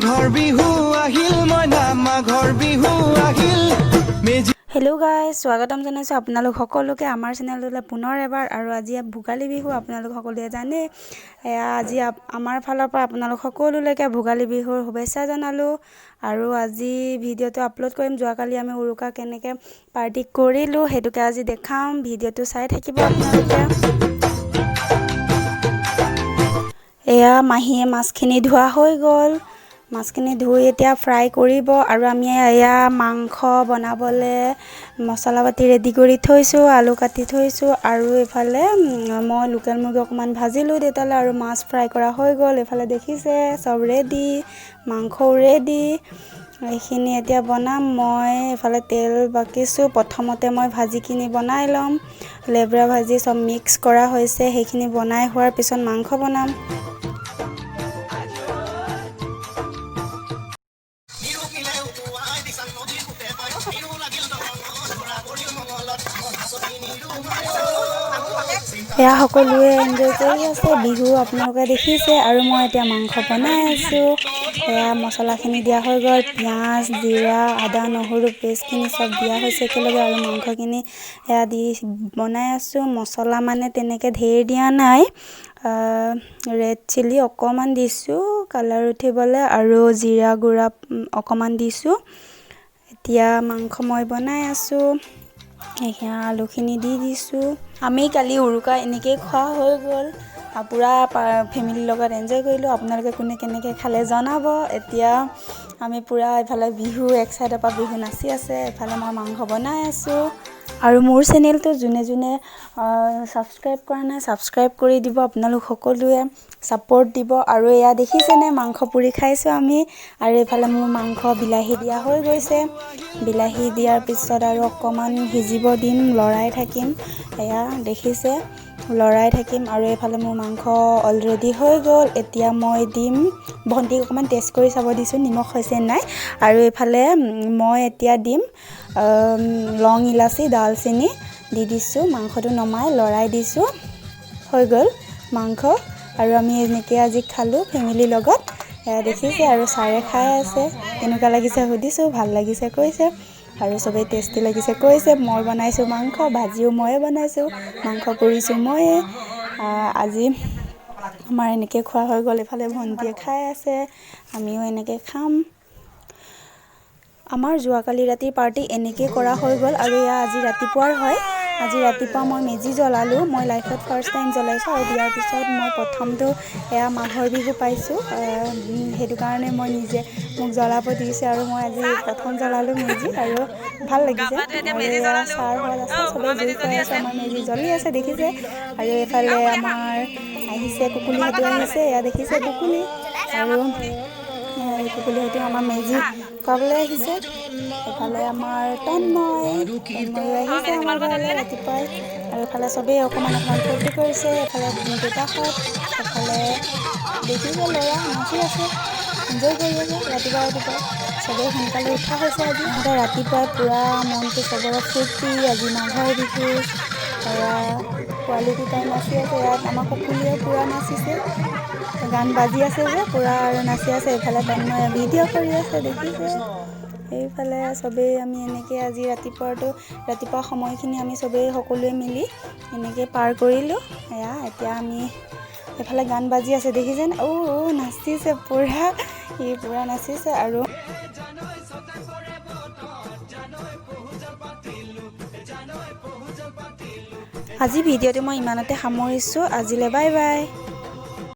মাঘৰ বিহু আহিল, মইনা, মাঘৰ বিহু আহিল, মেজি হেল্ল' গাইজ, স্বাগতম জনাইছোঁ আপোনালোক সকলোকে আমাৰ চেনেলটোলৈ পুনৰ এবাৰ। আৰু আজি ভোগালী বিহু, আপোনালোক সকলোৱে জানে। এয়া আজি আমাৰ ফালৰ পৰা আপোনালোক সকলোলৈকে ভোগালী বিহুৰ শুভেচ্ছা জনালোঁ। আৰু আজি ভিডিঅ'টো আপলোড কৰিম। যোৱাকালি আমি উৰুকা কেনেকৈ পাৰ্টি কৰিলোঁ, সেইটোকে আজি দেখাম। ভিডিঅ'টো চাই থাকিব আপোনালোকে। এয়া মাহীয়ে মাছখিনি ধোৱা হৈ গ'ল। মাছখিনি ধুই এতিয়া ফ্ৰাই কৰিব। আৰু আমি এয়া মাংস বনাবলৈ মছলা পাতি ৰেডি কৰি থৈছোঁ, আলু কাটি থৈছোঁ। আৰু এইফালে মই লোকেল মুৰ্গী অকণমান ভাজিলোঁ দেউতালৈ আৰু মাছ ফ্ৰাই কৰা হৈ গ'ল। এইফালে দেখিছে, চব ৰেডি, মাংসও ৰেডি। এইখিনি এতিয়া বনাম। মই এইফালে তেল বাকিছোঁ। প্ৰথমতে মই ভাজিখিনি বনাই ল'ম। লেবৰা ভাজি চব মিক্স কৰা হৈছে। সেইখিনি বনাই হোৱাৰ পিছত মাংস বনাম। এয়া সকলোৱে এনজয় কৰি আছে বিহু, আপোনালোকে দেখিছে। আৰু মই এতিয়া মাংস বনাই আছোঁ। এয়া মছলাখিনি দিয়া হৈ গ'ল। পিঁয়াজ, জিৰা, আদা, নহৰু পেষ্টখিনি চব দিয়া হৈছে একেলগে। আৰু মাংসখিনি এয়া দি বনাই আছোঁ। মছলা মানে তেনেকৈ ঢেৰ দিয়া নাই। ৰেড চিলি অকণমান দিছোঁ কালাৰ উঠিবলৈ আৰু জিৰা গুড়া অকণমান দিছোঁ। এতিয়া মাংস মই বনাই আছোঁ। এয়া আলুখিনি দি দিছোঁ। আমি কালি উৰুকা এনেকেই খোৱা হৈ গ'ল। পূৰা ফেমিলিৰ লগত এনজয় কৰিলোঁ। আপোনালোকে কোনে কেনেকৈ খালে জনাব। এতিয়া আমি পূৰা এইফালে বিহু, এক চাইডৰ পৰা বিহু নাচি আছে, এফালে মই মাংস বনাই আছোঁ। আৰু মোৰ চেনেলটো যোনে যোনে ছাবস্ক্ৰাইব কৰা নাই, ছাবস্ক্ৰাইব কৰি দিব। আপোনালোক সকলোৱে ছাপৰ্ট দিব। আৰু এয়া দেখিছেনে, মাংস পুৰি খাইছোঁ আমি। আৰু এইফালে মোৰ মাংস বিলাহী দিয়া হৈ গৈছে। বিলাহী দিয়াৰ পিছত আৰু অকণমান সিজিব দিম, লৰাই থাকিম। এয়া দেখিছে, লৰাই থাকিম। আৰু এইফালে মোৰ মাংস অলৰেডি হৈ গ'ল। এতিয়া মই দিম, ভণ্টিক অকণমান টেষ্ট কৰি চাব দিছোঁ নিমখ হৈছে নাই। আৰু এইফালে মই এতিয়া দিম লং, ইলাচি, ডালচেনি দি দিছোঁ। মাংসটো নমাই লৰাই দিছোঁ। হৈ গ'ল মাংস। আৰু আমি এনেকৈ আজি খালোঁ ফেমিলিৰ লগত। এয়া দেখিছে, আৰু ছাৰে খাই আছে। কেনেকুৱা লাগিছে সুধিছোঁ, ভাল লাগিছে কৈছে। আৰু চবেই টেষ্টি লাগিছে কৈছে। মই বনাইছোঁ মাংস, ভাজিও ময়ে বনাইছোঁ, মাংস পুৰিছোঁ ময়ে। আজি আমাৰ এনেকৈ খোৱা হৈ গ'ল। এইফালে ভণ্টিয়ে খাই আছে, আমিও এনেকৈ খাম। আমাৰ যোৱাকালি ৰাতিৰ পাৰ্টি এনেকেই কৰা হৈ গ'ল। আৰু এয়া আজি ৰাতিপুৱাৰ হয়। আজি ৰাতিপুৱা মই মেজি জ্বলালোঁ। মই লাইফত ফাৰ্ষ্ট টাইম জ্বলাইছোঁ আৰু বিয়াৰ পিছত মই প্ৰথমটো এয়া মাঘৰ বিহু পাইছোঁ। সেইটো কাৰণে মই নিজে মোক জ্বলাব দিছে আৰু মই আজি প্ৰথম জ্বলালোঁ মেজি আৰু ভাল লাগিছে। আৰু এয়া ছাৰহঁত আছে, চবেই জুই ফুৱাই আছে। আমাৰ মেজি জ্বলি আছে, দেখিছে। আৰু এইফালে আমাৰ আহিছে কুকুলিহঁতো আহিছে। এয়া দেখিছে কুকুলি, আৰু কুকুলিহঁতো আমাৰ মেজি খুৱাবলৈ আহিছে। এফালে আমাৰ তন্ময়, তন্ময়ো আহিছে আমাৰ ঘৰলৈ ৰাতিপুৱাই। আৰু এফালে চবেই অকণমান অকণমান ফূৰ্তি কৰিছে। এফালে দেউতাহঁত, এফালে দেখিছে ল'ৰা নাচি আছে, এনজয় কৰি আছে। ৰাতিপুৱা ৰাতিপুৱা চবেই সোনকালে উঠা হৈছে আজি। ইহঁতে ৰাতিপুৱাই পূৰা মনটো চবৰে ফূৰ্তি। আজি মাঘৰ বিহু। এয়া পোৱালি দুটাই নাচি আছে। ইয়াত আমাৰ কুকুলিয়ে পূৰা নাচিছে। গান বাজি আছে যে পূৰা আৰু নাচি আছে। এইফালে তন্ময়ে ভিডিঅ' কৰি আছে, দেখিছে। এইফালে চবেই আমি এনেকৈ আজি ৰাতিপুৱা সময়খিনি আমি চবেই সকলোৱে মিলি এনেকৈ পাৰ কৰিলোঁ। এয়া এতিয়া আমি এইফালে গান বাজি আছে, দেখিছেনে? অ' অ' নাচিছে পূৰা, ই পূৰা নাচিছে। আৰু আজি ভিডিঅ'টো মই ইমানতে সামৰিছোঁ। আজিলৈ বাই বাই।